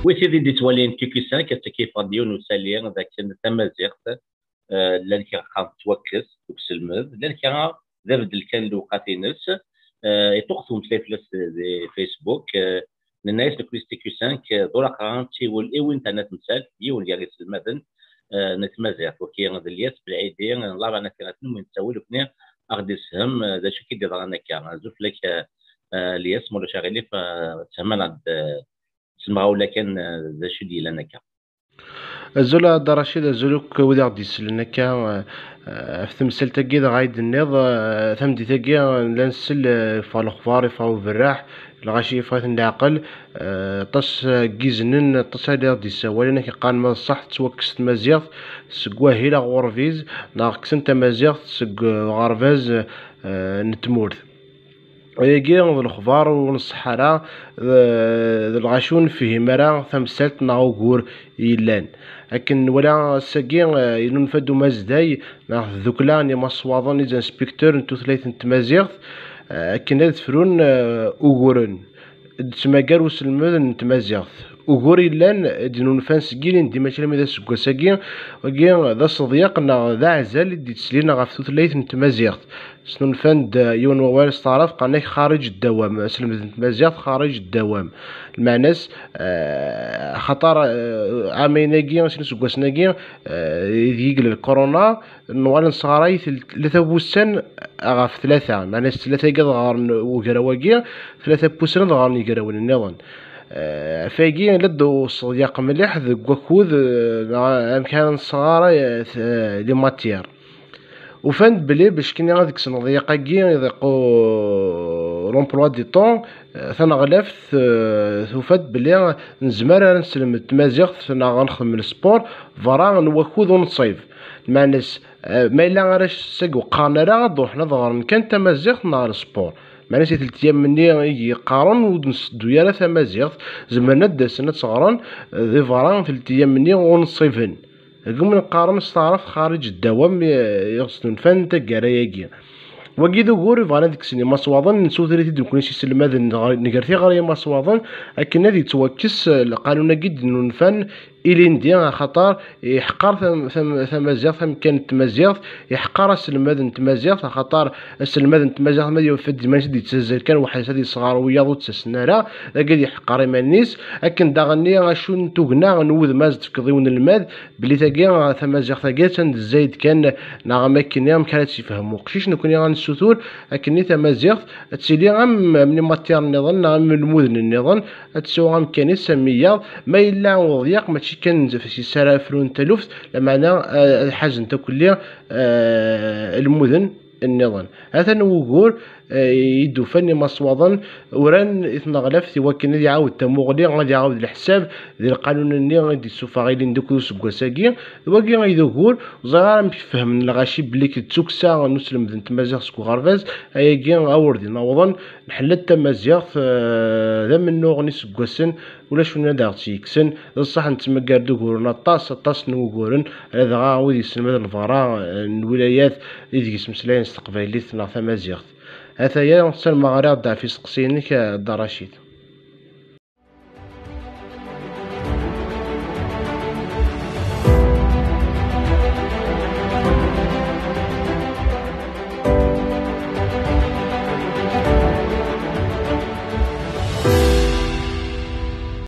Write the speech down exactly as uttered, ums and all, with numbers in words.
Wi tid i d-ittwalin Q Q cinq, ass-agi yeffeɣ-d yiwen n usali d akken tamaziɣt, eh, llan kra qqaren tettwakkes deg uselmed, llan kra d abeddel kan n lewqat-ines. Eh, iṭuqet umeslay fell-as di Facebook. Eh, nenna-yas nekkni s Q Q cinq, eh, d ur aqrar ad nessiwel i win terna temsalt, yiwen gar yiselmaden, eh, n tmaziɣt. Waki d Lyes Belɛidi, n Laban Afiraten, win nettawel, ukni a ɣ-d-isefhem, eh, d acu i k-id-iḍran akka. Azul fell-ak, eh, eh, Lyes, ma ulac aɣilif, eh, tfehmeḍ-aɣ-d, eh, s lemɣawla kan, eh, d acu i d-yellan akka. Azul a Dda Racid, azul akk wid i ɣ-d-yeslen akka, eh, ɣef temsalt-agi dɣa i d-tenniḍ, eh, tameddit-agi, eh, nella nsell, eh, yeffeɣ lexbar, yeffeɣ uberraḥ, lɣaci yeffeɣ-iten leɛqel, eh, aṭas, eh, n yiznen, aṭas ara d-yessawalen, akken qqaren ma d ṣṣeḥ tettwakkes tmaziɣt seg wahil aɣurbiz, neɣ kksen tamaziɣt seg, eh, uɣerbaz, eh, n tmurt. Ayagi d lexbar ur nṣeḥḥa ara, d, d lɣaci ur nefhim ara tamsalt neɣ ugur yellan. Akken nwala ass-agi, eh, yennulfa-d umazday neɣ tdukla n imaswaḍen, les inspecteurs n tutlayt n tmaziɣt, eh, akken ad frun, eh, uguren d-tettmagar uselmed n tmaziɣt. Ugur yellan d-nunfan seg yilindi, mačči armi d aseggas-agi. Wagi d aseḍyaq neɣ d aɛzal i d-yettlin ɣef tutlayt n tmaziɣt. Snunfan-d yiwen wawal s taɛrabt, qqaren-ak xariǧ ddawam, aselmed n tmaziɣt xariǧ ddawam. Lmeɛna-s, eh, axaṭer, eh, ɛamayen-agi, sin iseggasen-agi, eh, ideg yegla lkuruna, nuɣal nesɣaray tel-, tlata wussan ɣef tlata, meɛna s tlata-agi ad ɣren ugraw-agi, tlata n wussan ad ɣren igrawen nniḍen. Eh, ɣef wagi, la d-uṣeḍyaq mliḥ deg wakud, eh, neɣ amek ara nesɣaray, eh, t-, eh, les matières. Ufan-d belli bac kini ad kksen aḍeyyeq-agi, iḍeq u-, l'emploi du temps, eh, taneɣlaft, eh, tufa-d belli nezmer ara nesselmed tmaziɣt neɣ ad nexdem lesport berra n wakud unṣib. Lmeɛna-s, eh, ma yella arrac seg ur qqaren ara, ad ruḥen ad ɣren kan tamaziɣt neɣ lesport. Meɛna si teltiyam-nni i yeqqaren ur d-nseddu ara tamaziɣt, zemren ad d-asen ad tt-ɣren, eh, di berra n teltiyam-nni ur nṣiben. Deg wumi qqaren s taɛrabt xariǧ ddawam, eh, i ɣ-snunfan taggara-agi. Wagi d ugur i bɣan ad kksen imaswaḍen, nessuter-it-id nekkni s iselmaden, nger tiɣri imaswaḍen, akken ad yettwakkes, eh, lqanun-agi d-nunfan ilindi, axaṭer iḥqer tam-, tam-, tamaziɣt, amkan n tmaziɣt, iḥqer aselmad n tmaziɣt, axaṭer aselmad n tmaziɣt ma yufa-d iman-is ad yettazzal kan weḥd-s ad yesɣer wiyaḍ ur ttasen ara, dagi ad iḥqer iman-is. Akken daɣen-nni acu n tugna n wudem ad tefkeḍ i unelmad, belli tagi, tamaziɣt-agi attan d zzayed kan, neɣ am akken amek ara tt-yefhem uqcic, nekkni ad nessutur akken-nni tamaziɣt ad tili am, am les matières nniḍen neɣ am lmuden nniḍen, ad tesɛu amkan-is am wiyaḍ. Ma yella uḍyeq, mačči kan s ara frun taluft, lameɛna, eh, ad ḥazent akk-nni, eh, lmuden nniḍen. Atan wugur, eh, i d-ufan imaswaḍen uran i tneɣlaft i wakken ad iɛawed tamuɣli, ad iɛawed leḥsab di lqanun-nni i d-issufeɣ ilindi akked useggas-agi. D wagi ay d ugur, ur ẓriɣ ara amek fehmen lɣaci belli d tukksa n uselmed n tmaziɣt seg uɣerbaz, ayagi awer d-inawḍen, nḥella-d tamaziɣt, eh, d amennuɣ n iseggasen, ulac win ad aɣ-tt-yekksen. D ṣṣeḥ nettmaggar-d uguren aṭas, aṭas n wuguren, ala dɣa wid yesselmaden berra, eh, n lwilayat ideg ttmeslayen s teqbaylit neɣ tamaziɣt. Ataya, ssarmeɣ ɣriɣ-d ɣef isteqsiyen-ik, eh, Dda Racid.